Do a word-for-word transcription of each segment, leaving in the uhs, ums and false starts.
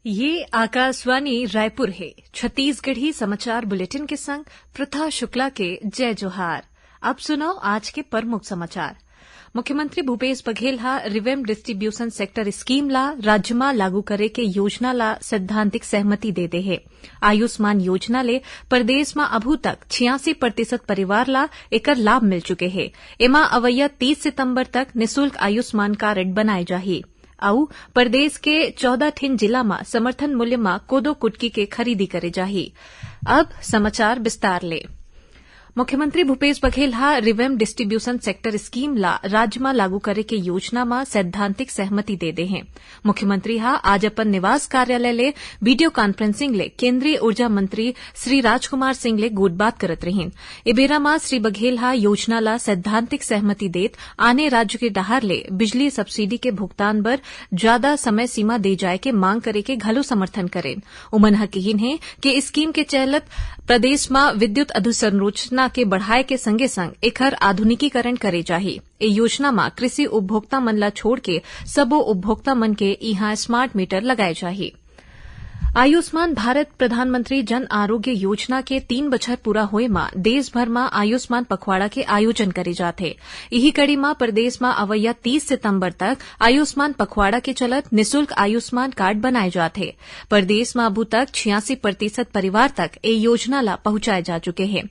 ये आकाशवाणी रायपुर हे। छत्तीसगढ़ी समाचार बुलेटिन के संग प्रथा शुक्ला के जय जोहार। अब सुनव आज के प्रमुख समाचार। मुख्यमंत्री भूपेश बघेल ह revamp distribution sector scheme ला राज्य म लागू करे के योजना ला सैद्धांतिक सहमति दे दे हे। आयुष्मान योजना ले प्रदेश म अभू तक छियासी प्रतिशत परिवार ला एकर लाभ मिल चुके हे। एमा अवइया तीस सितंबर तक निशुल्क आयुष्मान कार्ड बनाए जाही। अउ प्रदेश के चौदह ठिन जिला म समर्थन मूल्य म कोदो कुटकी के खरीदी करे जाही। अब समाचार विस्तार ले। मुख्यमंत्री भूपेश बघेल ह revamp distribution sector scheme ला राज्य म लागू करे के योजना म सैद्धांतिक सहमति दे दे हे। मुख्यमंत्री ह आज अपन निवास कार्यालय ले video conferencing ले केंद्रीय ऊर्जा मंत्री श्री राजकुमार सिंह ले गोठबात करत रहिन। ए बेरा म श्री बघेल ह योजना ला सैद्धांतिक सहमति देत आने राज्य के डहार ले बिजली सब्सिडी के भुगतान बर जादा समय सीमा दे जाए के मांग करे के घलो समर्थन करेन। उमन ह किहिन हे कि स्कीम के चलत प्रदेश म विद्युत अधोसंरचना के बढ़ाए के संगे-संग एखर आधुनिकीकरण करे जाही। ए योजना म कृषि उपभोक्ता मन ला छोड़ के सबो उपभोक्ता मन के इहां स्मार्ट मीटर लगाए जाही। आयुष्मान भारत प्रधानमंत्री जन आरोग्य योजना के तीन बछर पूरा होए म देश भर म आयुष्मान पखवाड़ा के आयोजन करे जात हे। इही कड़ी म प्रदेश म अवइया तीस सितंबर तक आयुष्मान पखवाड़ा के चलत निशुल्क आयुष्मान कार्ड बनाए जात हे। प्रदेश म अभू तक छियासी प्रतिशत परिवार तक ए योजना ला पहुंचाए जा चुके हे।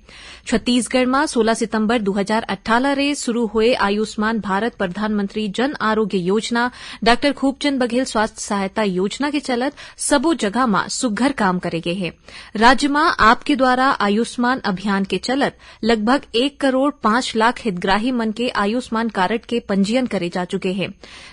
छत्तीसगढ़ म सोलह सितंबर दू हजार अट्ठारह ले शुरू होए आयुष्मान भारत प्रधानमंत्री जन आरोग्य योजना, डॉक्टर खूबचंद बघेल स्वास्थ्य सहायता योजना के चलत सबो जगह म सुग्घर काम करे गे हे। राज्य म आपके द्वारा आयुष्मान अभियान के चलत लगभग एक करोड़ पांच लाख हितग्राही मन के आयुष्मान कारड के पंजीयन करे जा चुके हे।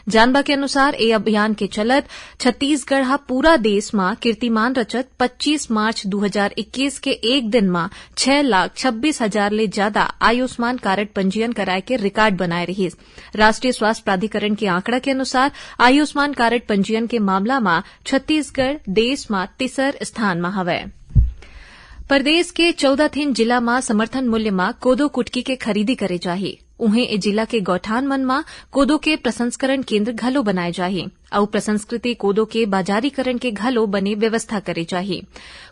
जानबा के अनुसार, ए अभियान के चलत छत्तीसगढ़ ह पूरा देश म कीर्तिमान रचत पच्चीस मार्च दू हजार इक्कीस के एक दिन म छह लाख छब्बीस हजार ले जादा आयुष्मान कारड पंजीयन कराए के रिकॉर्ड बनाए रिहिस। राष्ट्रीय स्वास्थ्य प्राधिकरण के आंकड़ा के अनुसार, आयुष्मान कारड पंजीयन के मामला म छत्तीसगढ़ देश म तीसर स्थान म हवय। प्रदेश के चौदह ठिन जिला म समर्थन मूल्य म कोदो कुटकी के खरीदी करे जाही। उहें, ए जिला के गौठान मन म कोदो के प्रसंस्करण केंद्र घलो बनाए जाही अउ प्रसंस्कृति कोदो के बाजारीकरण के घलो बने व्यवस्था करे जाही।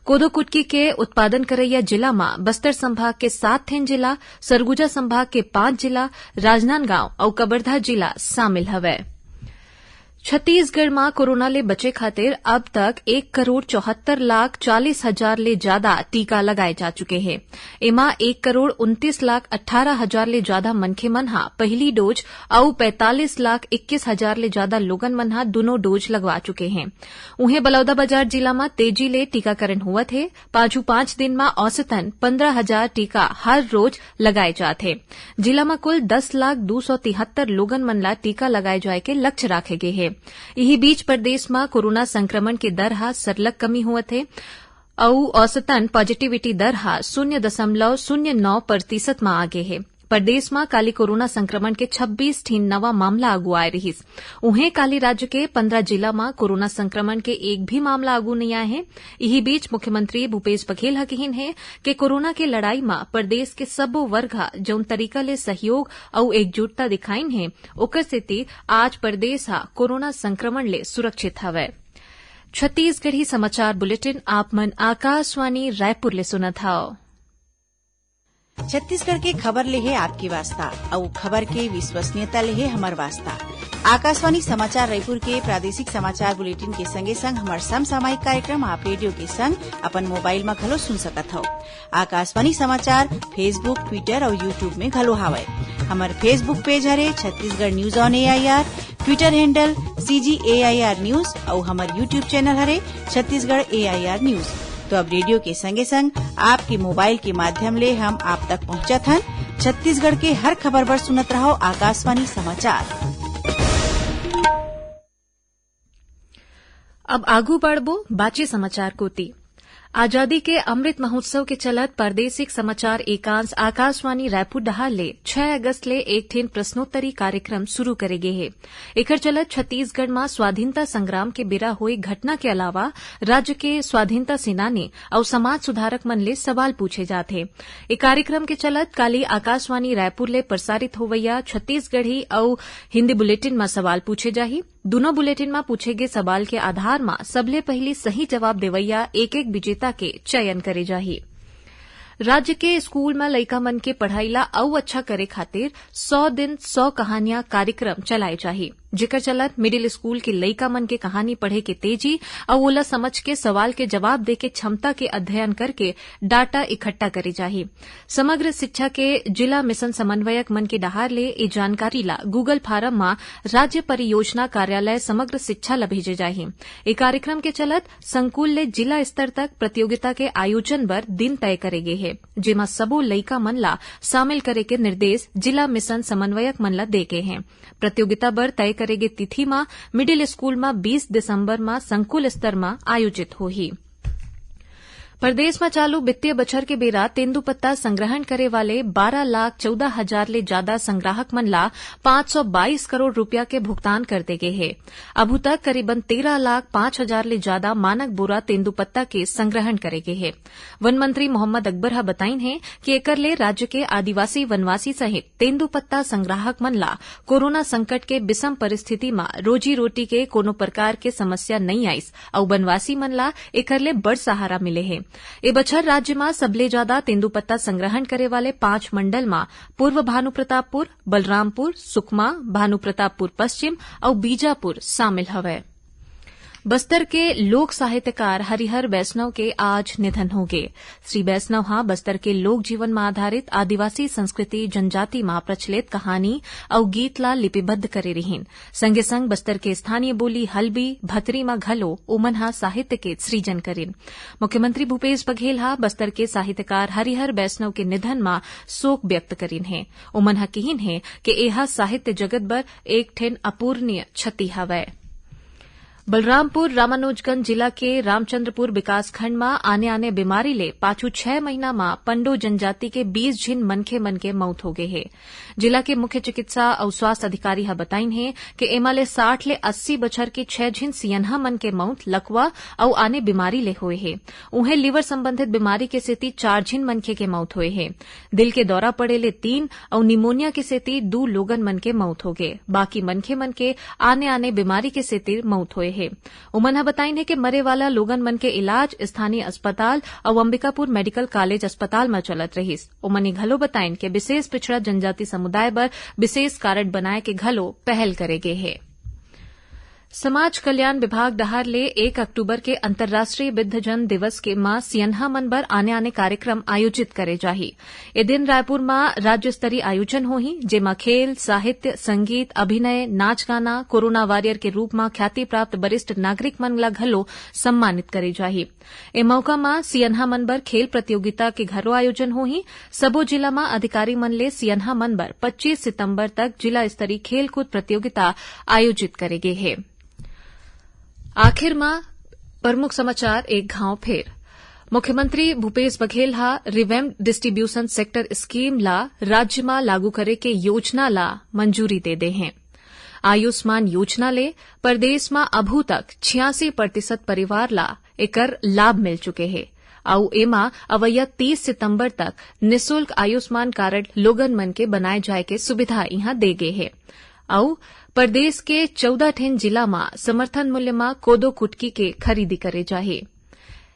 कोदो कुटकी के उत्पादन करइया जिला म बस्तर संभाग के सात ठिन जिला, सरगुजा संभाग के पांच जिला, राजनांदगांव अउ कवर्धा जिला शामिल हवय। छत्तीसगढ़ म कोरोना ले बचे खातिर अब तक एक करोड़ चौहत्तर लाख चालीस हजार ले जादा टीका लगाए जा चुके हे। एमा एक करोड़ उनतीस लाख अट्ठारह हजार ले जादा मनखे मन ह पहिली डोज अउ पैंतालीस लाख इक्कीस हजार ले जादा लोगन मन ह दूनों डोज लगवा चुके हे। उहें, बलौदाबाजार जिला म तेजी ले टीकाकरण होवत हे। पाछू पांच दिन म औसतन पंद्रह हजार टीका हर रोज लगाए जात हे। जिला म कुल दस लाख दू सौ तिहत्तर लोगन मन ला टीका लगाए जाए के लक्ष्य राखे गे हे। इही बीच, प्रदेश म कोरोना संक्रमण के दर ह सरलग कमी होवत हे अउ औसतन पॉजिटिविटी दर ह शून्य दशमलव शून्य नौ प्रतिशत म आ गे हे। प्रदेश म काली कोरोना संक्रमण के छब्बीस ठिन नवा मामला आगू आए रिहिस। उहें, काली राज्य के पंद्रह जिला म कोरोना संक्रमण के एक भी मामला आगू नइ आए हे। इही बीच, मुख्यमंत्री भूपेश बघेल ह किहिन हे कि कोरोना के लड़ाई म प्रदेश के सबो वर्ग ह जउन तरीका ले सहयोग अउ एकजुटता दिखाइन हे, ओकर सेती आज प्रदेश ह कोरोना संक्रमण ले सुरक्षित हवय। छत्तीसगढ़ी समाचार बुलेटिन आप मन आकाशवाणी रायपुर ले सुनत हव। छत्तीसगढ़ के खबर ले हे आपके वास्ता, अउ खबर के विश्वसनीयता ले हे हमर वास्ता। आकाशवाणी समाचार रायपुर के प्रादेशिक समाचार बुलेटिन के संगे संग हमर समसामयिक कार्यक्रम आप रेडियो के संग अपन मोबाइल म घलो सुन सकत हव। आकाशवाणी समाचार Facebook, Twitter अउ YouTube में घलो हावय। हमर Facebook पेज हरे Chhattisgarh news on A I R, Twitter handle C G A I R news अउ हमर YouTube चैनल हरे Chhattisgarh A I R news। तो अब रेडियो के संगे संग आपके मोबाइल के माध्यम ले हम आप तक पहुंचत हन। छत्तीसगढ़ के हर खबर बर सुनत रहव आकाशवाणी समाचार। अब आगू बढ़बो बाचे समाचार कोति। आजादी के अमृत महोत्सव के चलत प्रादेशिक समाचार एकांश आकाशवाणी रायपुर डहार ले छह अगस्त ले एक ठिन प्रश्नोत्तरी कार्यक्रम शुरू करे गे हे। एकर चलत छत्तीसगढ़ म स्वाधीनता संग्राम के बेरा होए घटना के अलावा राज्य के स्वाधीनता सेनानी अउ समाज सुधारक मन ले सवाल पूछे जात हे। ए कार्यक्रम के चलत काली आकाशवाणी रायपुर ले प्रसारित होवइया छत्तीसगढ़ी अउ हिंदी बुलेटिन म सवाल पूछे जाही। दुनों बुलेटिन म पूछे गे सवाल के आधार म सबले पहिली सही जवाब देवइया एक-एक विजेता के चयन करे जाही। राज्य के स्कूल म लइका मन के पढ़ाई ला अउ अच्छा करे खातिर सौ दिन सौ कहानियां कार्यक्रम चलाए जाही, जेकर चलत मिडिल स्कूल के लइका मन के कहानी पढ़े के तेजी अउ ओला समझ के सवाल के जवाब दे के क्षमता के अध्ययन करके डाटा इकट्ठा करे जाही। समग्र शिक्षा के जिला मिशन समन्वयक मन के डहार ले ए जानकारी ला Google फार्म म राज्य परियोजना कार्यालय समग्र शिक्षा ला भेजे जाही। ए कार्यक्रम के चलत संकुल ले जिला स्तर तक प्रतियोगिता के आयोजन बर दिन तय करे गे हे, जेमा सबो लइका मन ला शामिल करे के निर्देश जिला मिशन समन्वयक मन ला दे गे हे। प्रतियोगिता बर तय करे गे तिथि म मिडिल स्कूल म बीस दिसंबर म संकुल स्तर म आयोजित होही। प्रदेश म चालू वित्तीय बछर के बेरा तेंदूपत्ता संग्रहण करे वाले बारह लाख चौदह हजार ले जादा संग्राहक मन ला पाँच सौ बाईस करोड़ रुपया के भुगतान कर दे गे हे। अभू तक करीबन तेरह लाख पाँच हजार ले जादा मानक बोरा तेंदूपत्ता के संग्रहण करे गे हे। वन मंत्री मोहम्मद अकबर ह बताइन हे कि एकर ले राज्य के आदिवासी वनवासी सहित तेंदूपत्ता संग्राहक मन ला कोरोना संकट के विषम परिस्थिति म रोजी रोटी के कोनो प्रकार के समस्या नइ आइस अउ वनवासी मन ला एकर ले बड़ सहारा मिले हे। ए बछर राज्य म सबले जादा तेंदूपत्ता संग्रहण करे वाले पांच मंडल म पूर्व भानुप्रतापपुर, बलरामपुर, सुकमा, भानुप्रतापपुर पश्चिम अउ बीजापुर शामिल हवय। बस्तर के लोक साहित्यकार हरिहर वैष्णव के आज निधन होगे। श्री वैष्णव ह बस्तर के लोक जीवन म आधारित आदिवासी संस्कृति, जनजाति म प्रचलित कहानी अउ गीत ला लिपिबद्ध करे रिहिन। संगे संग बस्तर के स्थानीय बोली हल्बी, भतरी म घलो ओमन ह साहित्य के सृजन करिन। मुख्यमंत्री भूपेश बघेल ह बस्तर के साहित्यकार हरिहर वैष्णव के निधन म शोक व्यक्त करिन हे। ओमन ह किहिन हे कि एहा साहित्य जगत बर एक ठेन अपूरणीय क्षति हवय। बलरामपुर रामानुजगंज जिला के रामचंद्रपुर विकासखंड म आने-आने बीमारी ले पाछू छह महीना म पंडो जनजाति के बीस झिन मनखे मन के मौत हो गे हे। जिला के मुख्य चिकित्सा अउ स्वास्थ्य अधिकारी ह बताइन हे कि एमा ले साठ ले अस्सी बछर के छह झिन सियनहा मन के मौत लकवा अउ आने बीमारी ले होए हे। उहें, लिवर संबंधित बीमारी के सेती चार झिन मनखे के मौत होए हे। दिल के दौरा पड़े ले तीन अउ निमोनिया के सेती दू लोगन मन के मौत हो गे। बाकी मनखे मन के आने-आने बीमारी के सेती मौत होए हे। उमन ह बताइन हे कि मरे वाला लोगन मन के इलाज स्थानीय अस्पताल अउ अंबिकापुर मेडिकल कॉलेज अस्पताल म चलत रहिस। उमन ये घलो बताइन कि विशेष पिछड़ा जनजाति समुदाय बर विशेष कारड बनाए के घलो पहल करे गे हे। समाज कल्याण विभाग डहार ले एक अक्टूबर के अंतर्राष्ट्रीय वृद्धजन दिवस के म सियनहा मन बर आने-आने कार्यक्रम आयोजित करे जाही। ए दिन रायपुर म राज्य स्तरीय आयोजन होही, जेमा खेल, साहित्य, संगीत, अभिनय, नाच गाना, कोरोना वॉरियर के रूप म ख्याति प्राप्त वरिष्ठ नागरिक मन ला घलो सम्मानित करे जाही। ए मौका म सियनहा मन बर खेल प्रतियोगिता के घलो आयोजन होही। सबो जिला म अधिकारी मन ले सियनहा मन बर पच्चीस सितंबर तक जिला स्तरीय खेलकूद प्रतियोगिता आयोजित करे गे हे। आखिर म प्रमुख समाचार एक घांव फेर। मुख्यमंत्री भूपेश बघेल ह रिवैम्प्ड डिस्ट्रीब्यूशन सेक्टर स्कीम ला राज्य म लागू करे के योजना ला मंजूरी दे दे हे। आयुष्मान योजना ले प्रदेश म अभू तक छियासी प्रतिशत परिवार ला एकर लाभ मिल चुके हे अउ एमा अवइया तीस सितंबर तक निशुल्क आयुष्मान कारड लोगन मन के बनाए जाए के सुविधा इहां दे गे हे। अउ प्रदेश के चौदह ठेन जिला म समर्थन मूल्य म कोदो कुटकी के खरीदी करे जाही।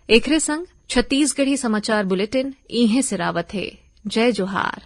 एकरे संग छत्तीसगढ़ी समाचार बुलेटिन इहें सिरावत हे। जय जोहार।